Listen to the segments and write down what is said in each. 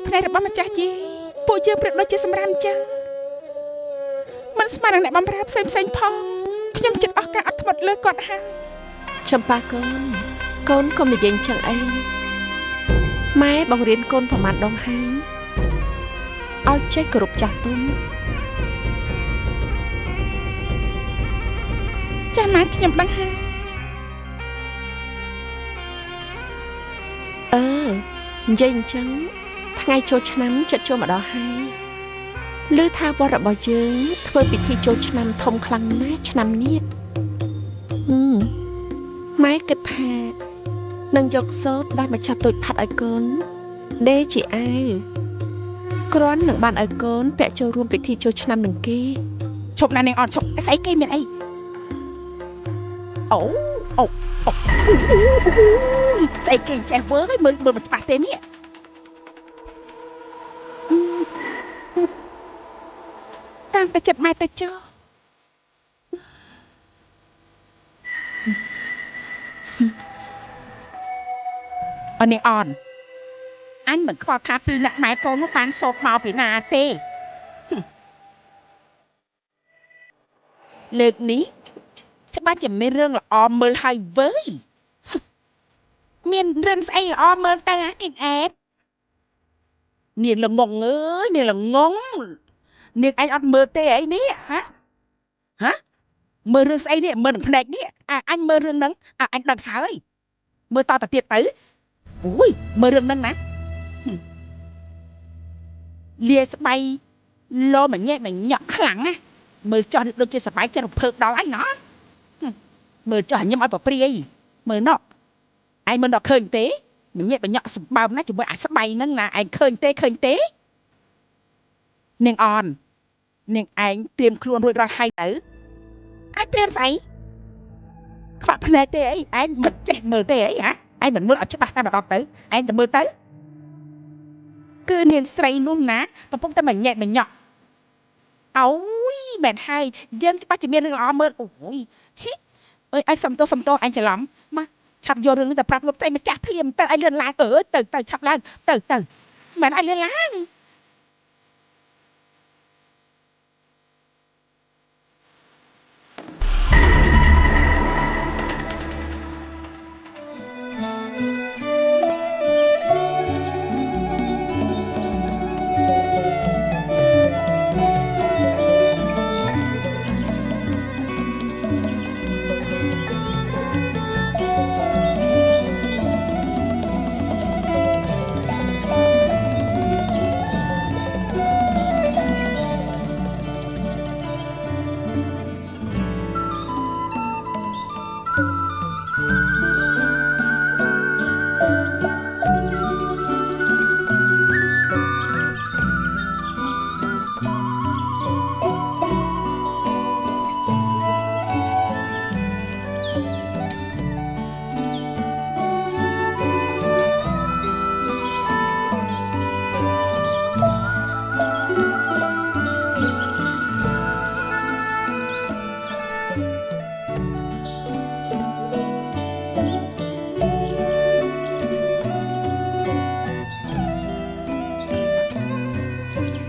ភ្នែករបស់ម្ចាស់យាយពួកយើងប្រៀបដូចជាសម្រាមអញ្ចឹងមិនស្មើនឹងអ្នកបម្រើផ្សេងផ្សេងផងខ្ញុំចិត្តអស់ការអត់ធ្មត់លើគាត់ហើយ ចំប៉ាកូន កូនកុំនិយាយអញ្ចឹងអីម៉ែបង្រៀនកូនប្រមាណដងហើយឲ្យចេះគោរពចាស់ទុំ ចាស់ម៉ែខ្ញុំដឹងហើយ អឺនិយាយអញ្ចឹងថ្ងៃចូលឆ្នាំចិត្តចូលមកដល់ហើយឮថាវត្តរបស់យើងធ្វើពិធីចូលឆ្នាំធំខ្លាំងណាស់ឆ្នាំនេះហឹមម៉ែគិតថានឹងយកសូត្រដែលម្ចាស់តូចផាត់ឲ្យកូនដេរជាអាវគ្រាន់នឹងបានឲ្យកូនពាក់ចូលរួមពិធីចូលឆ្នាំនឹងគេ ឈប់ណានាងអត់ឈប់ស្អីគេមានអីអូអូអូស្អីគេចេះវើយមើលមើលមិនច្បាស់ទេនេះតាមតែចិត្តម៉ែទៅចុះអនាងអនអញមិនខ្វល់ថាពីអ្នកម៉ែកូននោះបានសោកមកពីណាទេលើកនេះច្បាស់ជាមានរឿងល្អមើលហើយវើយមានរឿងស្អីល្អមើលទៅហ៎នាងអែបនាងល្ងងអើយនាងល្ងងនាងឯងអត់មើលទេអីនេះហ៎ហ៎មើលរឿងស្អីនេះមើលនឹងភ្នែកនេះអាអញមើលរឿងហ្នឹងអាអញដឹងហើយមើលតទៅទៀតទៅអូយមើលរឿងហ្នឹងណាលាស្បៃលោមញែកមញាក់ខ្លាំងណាមើលចោះដូចជាសបាយចិត្តរំភើបដល់អញណោះមើលចោះញ៉ាំឲ្យប្រព្រាយមើលណោះឯងមិនដល់ឃើញទេមញាក់បញាក់សម្បើមណាជាមួយអាស្បៃហ្នឹងណាឯងឃើញទេឃើញទេនាងអននាងឯងត្រៀមខ្លួនរួចរាល់ហើយទៅឯងត្រៀមស្អីខ្វាក់ភ្នែកទេអីឯងមិនចេះមើលទេអីហ៎ឯងមិនមើលឲ្យច្បាស់តែម្ដងទៅឯងទៅមើលទៅគឺនាងស្រីនោះណាកំពុងតែមញាក់មញាក់អូយមែនហើយយើងច្បាស់ជាមានរឿងល្អមើលអូយហ៊ីអើយឯងសំទោសសំទោសឯងច្រឡំមកឆាប់យករឿងនេះទៅប្រាប់លោកស្អីម្ចាស់ភ្លាមទៅឯងលឿនឡើងអើទៅទៅឆាប់ឡើងទៅទៅមែនឯងលឿនឡើង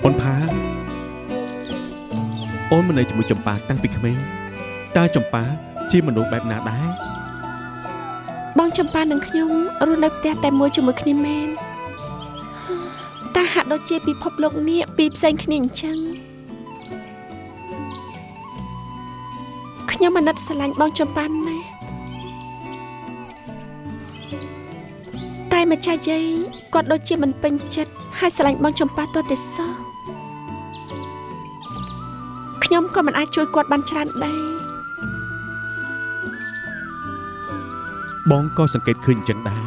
អូនផាអូនមិននៅជាមួយចម្ប៉ាតាំងពីក្មេងតើចម្ប៉ាជាមនុស្សបែបណាដែរ បងចំប៉ានិងខ្ញុំរស់នៅផ្ទះតែមួយជាមួយគ្នាមែនតែហាក់ដូចជាពិភពលោកនេះពីរផ្សេងគ្នាអញ្ចឹងខ្ញុំអាណិតស្រឡាញ់បងចំប៉ាណាស់តែម្ចាស់យាយគាត់ដូចជាមិនពេញចិត្តហើយស្រឡាញ់បងចំប៉ាទាល់តែសោះខ្ញុំក៏មិនអាចជួយគាត់បានច្រើនដែរ បងក៏សង្កេតឃើញអញ្ចឹងដែរ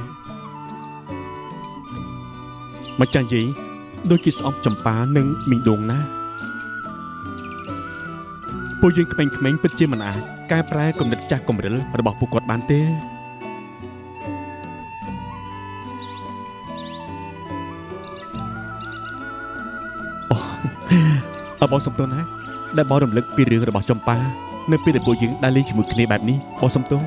ម្ចាស់យាយដូចជាស្អប់ចម្ប៉ានិងមីងដួងណាស់ពួកយើងក្មេងៗពិតជាមិនអាចកែប្រែគំនិតចាស់កំរិលរបស់ពួកគាត់បានទេអូអរបងសុំទោសណាដែលបងរំលឹកពីរឿងរបស់ចម្ប៉ានៅពេលដែលពួកយើងដើរលេងជាមួយគ្នាបែបនេះបងសុំទោស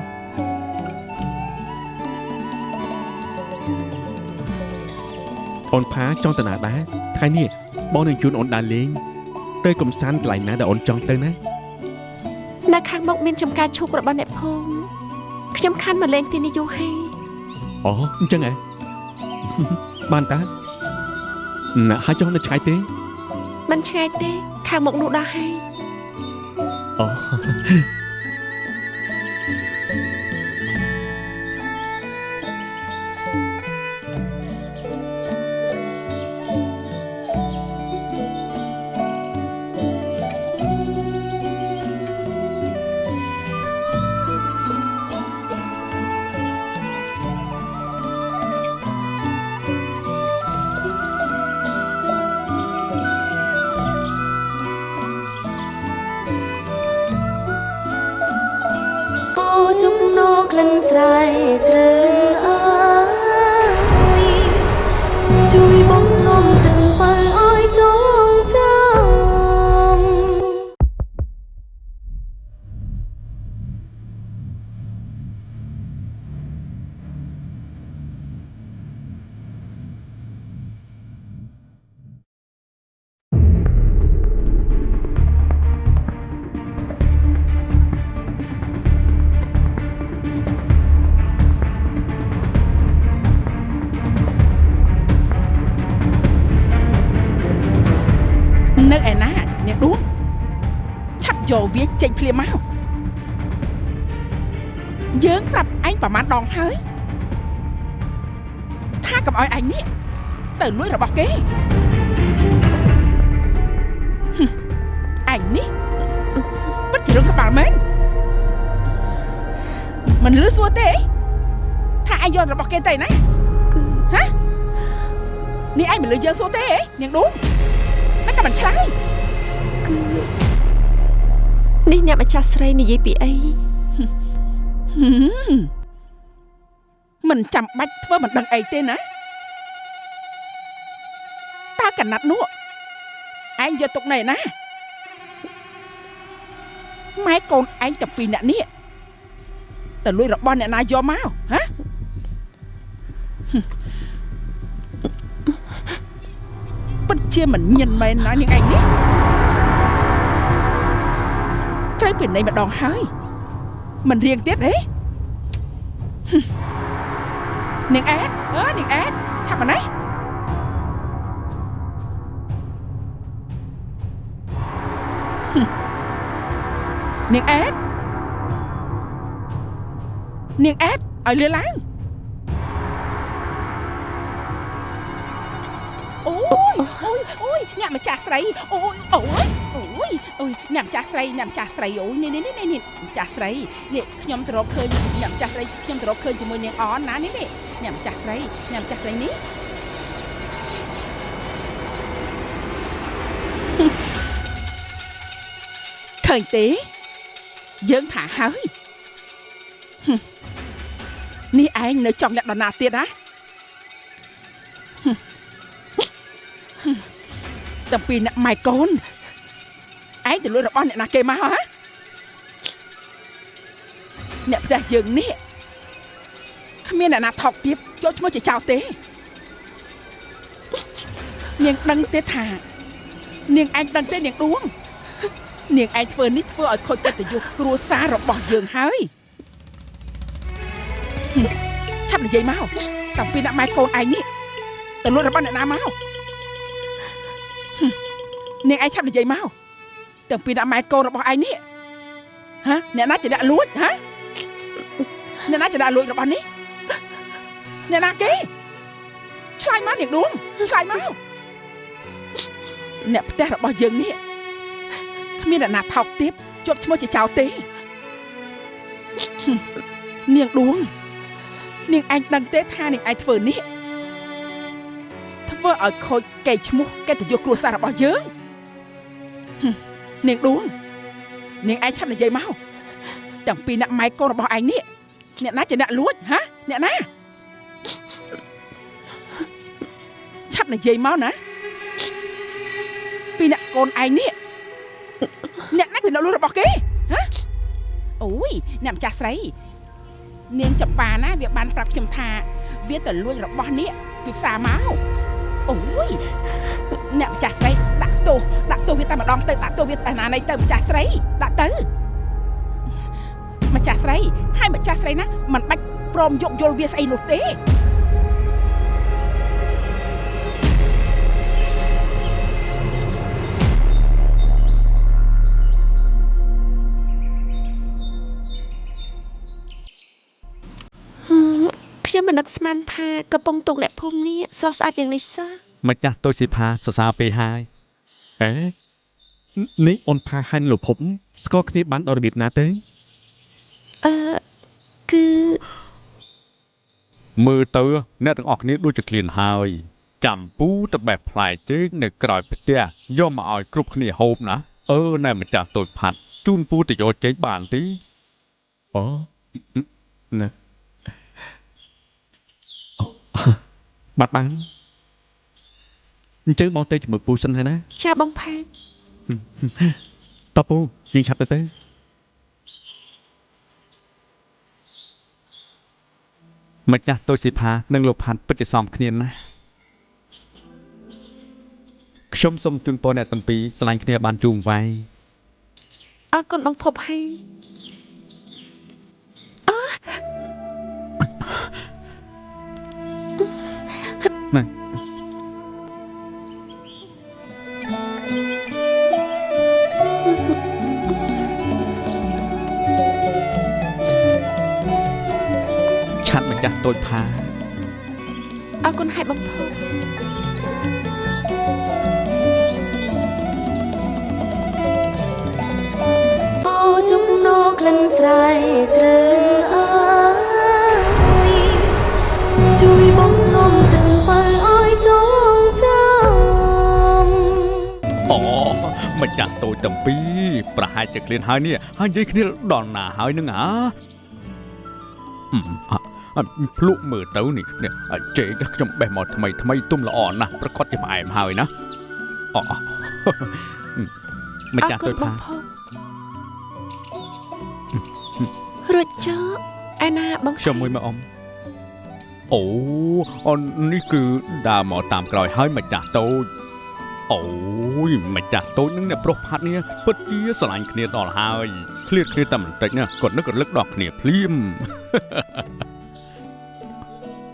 អូនផាចង់ទៅណាដែរថ្ងៃនេះបងនឹងជូនអូនដើរលេងទៅកំសាន្តកន្លែងណាដែលអូនចង់ទៅណា នៅខាងមុខមានចំការឈូករបស់អ្នកភូមិខ្ញុំខានមកលេងទីនេះយូរហើយ អូអញ្ចឹងហ៎ បានតាណាហើយចុះនៅឆ្ងាយទេ មិនឆ្ងាយទេខាងមុខនោះដល់ហើយ អូ ជំនោក្លិនស្រែស្រូវអើយជួយបងងំចិត្តបើឲ្យចងចាំ នៅឯណានាងដួងឆាប់យកវាចេញភ្លាមមកយើងប្រាប់ឯងប្រហែលដងហើយថាកុំឲ្យឯងនេះទៅលួចរបស់គេហឹមឯងនេះពិតជារឿងក្បាលមែនមិនលឺសួរទេថាឯងយករបស់គេទៅណា គឺ ហ៎នេះឯងមិនលឺយើងសួរទេហ៎នាងដួងតែក៏មិនឆ្លើយ គឺនេះអ្នកម្ចាស់ស្រីនិយាយពីអី ហឹមមិនចាំបាច់ធ្វើមិនដឹងអីទេណាតើកណាត់នោះឯងយកទុកនៅឯណាម៉ែកូនឯងទាំងពីរអ្នកនេះទៅលួចរបស់អ្នកណាយកមកហ៎ហឹមពិតជាមិនញិនមែនណានាងឯងនេះត្រូវពីនៃម្ដងហើយមិនរៀងទៀតទេហឹមនាងអែតអើនាងអែតឆាប់មកនេះហឹមនាងអែតនាងអែតឲ្យលឿនឡើងអូយអូយអូយអ្នកម្ចាស់ស្រីអូយអូយអូយអូយអ្នកម្ចាស់ស្រីអ្នកម្ចាស់ស្រីអូយនេះនេះនេះនេះម្ចាស់ស្រីនេះខ្ញុំទៅរកឃើញអ្នកម្ចាស់ស្រីខ្ញុំទៅរកឃើញជាមួយនាងអនណានេះនេះអ្នកម្ចាស់ស្រីអ្នកម្ចាស់ស្រីនេះឃើញទេយើងថាហើយហឹមនេះឯងនៅចង់លាក់ដល់ណាទៀតណាហឹមហឹមតាំងពីអ្នកម៉ែកូនឯងទៅលួចរបស់អ្នកណាគេមកហ៎អ្នកផ្ទះយើងនេះគ្មានអ្នកណាថោកទាបចូលឈ្មោះជាចៅទេនាងដឹងទេថានាងឯងដឹងទេនាងដួងនាងឯងធ្វើនេះធ្វើឲ្យខូចកិត្តិយសគ្រួសាររបស់យើងហើយហឹមឆាប់និយាយមកតាំងពីអ្នកម៉ែកូនឯងនេះទៅលួចរបស់អ្នកណាមកហឹមនាងឯងឆាប់និយាយមកតាំងពីអ្នកម៉ែកូនរបស់ឯងនេះហ៎អ្នកណាជាអ្នកលួចហ៎អ្នកណាជាអ្នកលួចរបស់នេះអ្នកណាគេឆ្លើយមកនាងដួងឆ្លើយមកអ្នកផ្ទះរបស់យើងនេះគ្មានអ្នកណាថោកទាបជាប់ឈ្មោះជាចៅទេហឹមនាងដួងនាងឯងដឹងទេថានាងឯងធ្វើនេះធ្វើឲ្យខូចកេរ្តិ៍ឈ្មោះកិត្តិយសគ្រួសាររបស់យើងហឹមនាងដួងនាងឯងឆាប់និយាយមកតាំងពីអ្នកម៉ែកូនរបស់ឯងនេះអ្នកណាជាអ្នកលួចហ៎អ្នកណាឆាប់និយាយមកណាពីអ្នកកូនឯងនេះអ្នកណាជាអ្នកលួចរបស់គេហ៎អូយអ្នកម្ចាស់ស្រីនាងចំប៉ាណាវាបានប្រាប់ខ្ញុំថាវាទៅលួចរបស់នេះពីផ្សារមក អូយអ្នកម្ចាស់ស្រីដាក់ទោសដាក់ទោសវាតែម្ដងទៅដាក់ទោសវាតែណាណីទៅម្ចាស់ស្រីដាក់ទៅម្ចាស់ស្រីហើយម្ចាស់ស្រីណាមិនបាច់ព្រមយកយល់វាស្អីនោះទេ ខ្ញុំមិននឹកស្មានថាកំពង់ទុកអ្នកភូមិនេះស្រស់ស្អាតយ៉ាងនេះសោះ ម្ចាស់តូចស៊ីផាសរសើរពេកហើយ អេនេះអូនផាហាញ់លោកភពស្គាល់គ្នាបានដល់របៀបណាទេ អឺគឺ មើលទៅអ្នកទាំងអស់គ្នាដូចជាឃ្លានហើយចាំពូទៅបេះផ្លែចេកនៅក្រោយផ្ទះយកមកឲ្យគ្រប់គ្នាហូបណាអឺណែម្ចាស់តូចផាត់ជូនពូទៅយកចេកបានទេ អូណាបាត់បានអញ្ចឹងបងទៅជាមួយពូសិនហើយណា ចាបងផា តពូយើងឆាប់ទៅទៅ ម្ចាស់តូចស៊ីផានិងលោកផាត់ពិតជាសមគ្នាណាស់ខ្ញុំសូមជូនពរអ្នកទាំងពីរស្រឡាញ់គ្នាបានយូរអង្វែង អរគុណបងភពហើយ ណែឆាត់ម្ចាស់តូចផា អរគុណហើយបងភព អូចំណោក្លិនស្រែស្រើអើយជួយបងងំចិត្តបើឲ្យចងចាំ អូម្ចាស់តូចទាំងពីរប្រហែលជាឃ្លានហើយនេះហើយនិយាយគ្នាដល់ណាហើយនឹងហ่าអឺអ่ะភ្លុកមើលទៅនេះនេះចេកខ្ញុំបេះមកថ្មីថ្មីទុំល្អណាស់ប្រកាសជាផ្អែមហើយណាអូម្ អរ ចាស់ គុណបង តូចផា ភពរួចចុះឯណាបង ខ្ញុំមួយមកអ៊ំអូអូននេះគឺដើរមកតាមក្រោយហើយម្ចាស់តូចអូយម្ចាស់តូចនឹងអ្នកប្រុសផាត់នេះពិតជាស្រឡាញ់គ្នាដល់ហើយឃ្លាតគ្នាតែបន្តិចណាគាត់នឹករលឹកដល់គ្នាភ្លាម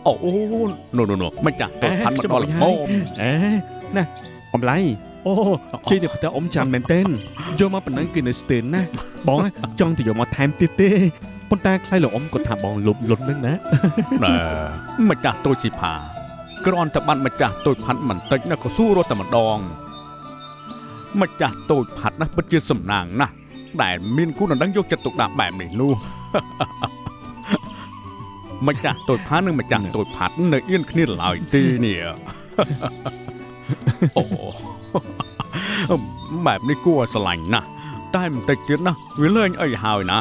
អូណូណូណូម្ចាស់តូចផាត់មកដល់ល្មម អេណាអំឡៃអូជិះទៅផ្ទះអ៊ំចាំមែនទែនយកមកប៉ុណ្ណឹងគឺនៅស្ទើរណាស់បងចង់ទៅយកមកថែមទៀតទេប៉ុន្តែខ្លាយលោកអ៊ំគាត់ថាបងលុបលុនហ្នឹងណា ណែម្ចាស់តូចស៊ីផាគ្រាន់តែបានម្ចាស់តូចផាត់បន្តិចណាក៏ស៊ូរត់តែម្ដងម្ចាស់តូចផាត់ណាពិតជាសំណាងណាស់ដែលមានគូដណ្ដឹងយកចិត្តទុកដាក់បែបនេះនោះ ម្ចាស់តូចផានិងម្ចាស់តូចផាត់នៅអៀនគ្នាឡើយទេនេះ អូបែបនេះគួរឲ្យស្រឡាញ់ណាស់តែបន្តិចទៀតណាវាលែងអីហើយណា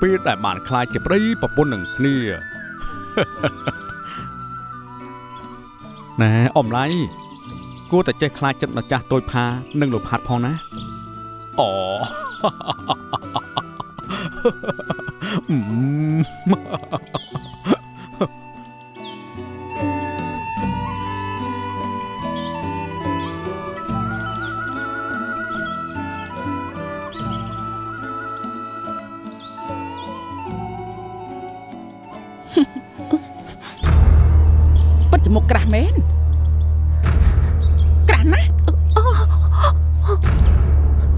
ពេលដែលបានខ្លាចជាប្តីប្រពន្ធនឹងគ្នា ណែអមឡៃគួរតែចេះខ្លាចចិត្តម្ចាស់តូចផានិងលោកផាត់ផងណាអូ អឺម ពិតជាមុខក្រាស់មែនក្រាស់ណាស់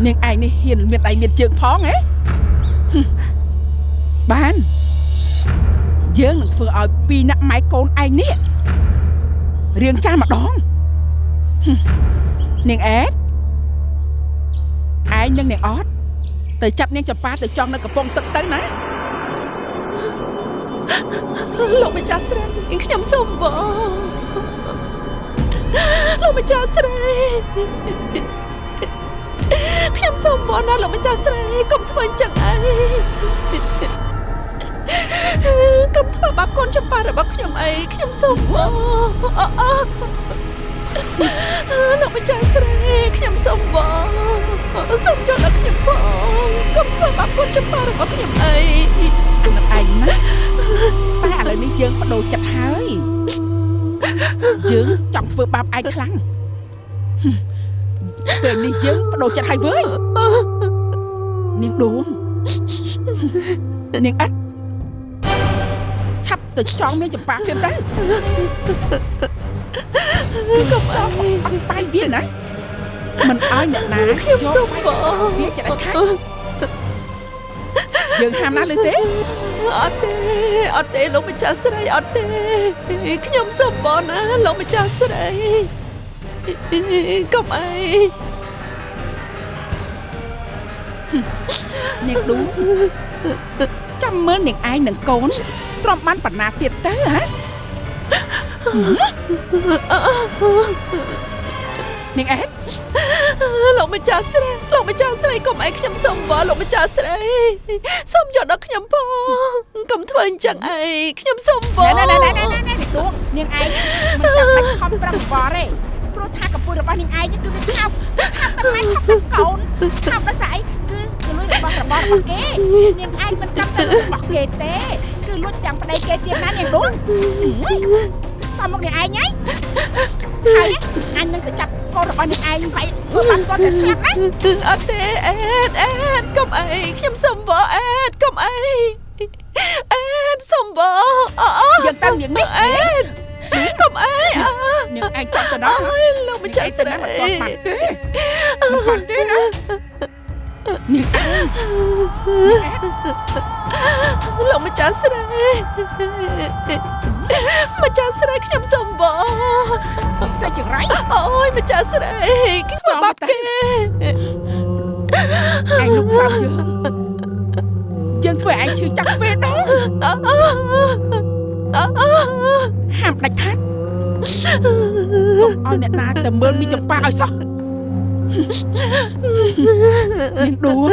នាងឯងនេះហ៊ានមានដៃមានជើងផងហ៎បានយើងនឹងធ្វើឲ្យពីរអ្នកម៉ែកូនឯងនេះរៀងចាស់ម្ដងនាងអែតឯងនិងនាងអត់ទៅចាប់នាងចម្ប៉ាទៅចង់នៅកំពង់ទឹកទៅណា លោកម្ចាស់ស្រីខ្ញុំសូមបងលោកម្ចាស់ស្រីខ្ញុំសូមបងណាលោកម្ចាស់ស្រីកុំធ្វើអញ្ចឹងអីកុំធ្វើបាបកូនចម្ប៉ារបស់ខ្ញុំអីខ្ញុំសូមបងលោកម្ចាស់ស្រីខ្ញុំសូមបងសូមយល់ដល់ខ្ញុំផងកុំធ្វើបាបកូនចម្ប៉ារបស់ខ្ញុំអី អាណិតឯងណាតែឥឡូវនេះយើងបដូរចិត្តហើយ យើងចង់ធ្វើបាបឯងខ្លាំងពេលនេះយើងបដូរចិត្តហើយវើយនាងឌួងនាងអិតឆាប់ទៅចង់មានចម្ប៉ាភ្លាមទៅ កុំអី អត់បាយវាណាមិនឲ្យអ្នកណា ខ្ញុំសុំបង វាចិត្តឲ្យខាច់យើងហាមណាស់ឬទេ អត់ទេអត់ទេលោកម្ចាស់ស្រីអត់ទេខ្ញុំសុំបងណាលោកម្ចាស់ស្រីកុំអី នាងឌូចាំមើលនាងឯងនឹងកូនទ្រាំបានបណ្ណាទៀតទៅហ៎នាងអេត លោកម្ចាស់ស្រីលោកម្ចាស់ស្រីកុំអីខ្ញុំសុំបងលោកម្ចាស់ស្រីសុំយកដល់ខ្ញុំផងកុំធ្វើអញ្ចឹងអីខ្ញុំសុំបង ណែណែណែណែណែនាងឌួងនាងឯងមិនចាំបាច់ខំប្រឹងបរទេព្រោះថាកម្ពុជារបស់នាងឯងគឺវាថោកថោកតែម៉ែថោកតែកូនថោកដល់ស្អីគឺលុយរបស់របររបស់គេនាងឯងមិនត្រឹមតែលុយរបស់គេទេគឺលួចទាំងប្តីគេទៀតណានាងឌួងសមមកនាងឯងហីហើយអញនឹងទៅចាប់កូនរបស់នាងឯងវាយធ្វើបានគាត់តែស្លាប់ណា អត់ទេអេតអេតកុំអីខ្ញុំសុំបងអេតកុំអីអេតសុំបងអ យើងតាមនាងនេះ អេតកុំអីអ នាងឯងចាប់ទៅដល់ ើយលោកម្ចាស់ស្រី មិនបានទេមិនបានទេណានាងឯង លោកម្ចាស់ស្រីម្ចាស់ស្រីខ្ញុំសុំបង ស្រីចង្រៃ អូយម្ចាស់ស្រីខ្ញុំបាប់គេ ឯងលោកខ្លោចយើងយើងធ្វើឯងឈឺចាប់ពេលដល់ហាមដាច់ខាតកុំឲ្យអ្នកណាទៅមើលមីចម្ប៉ាឲ្យសោះនាងឌួង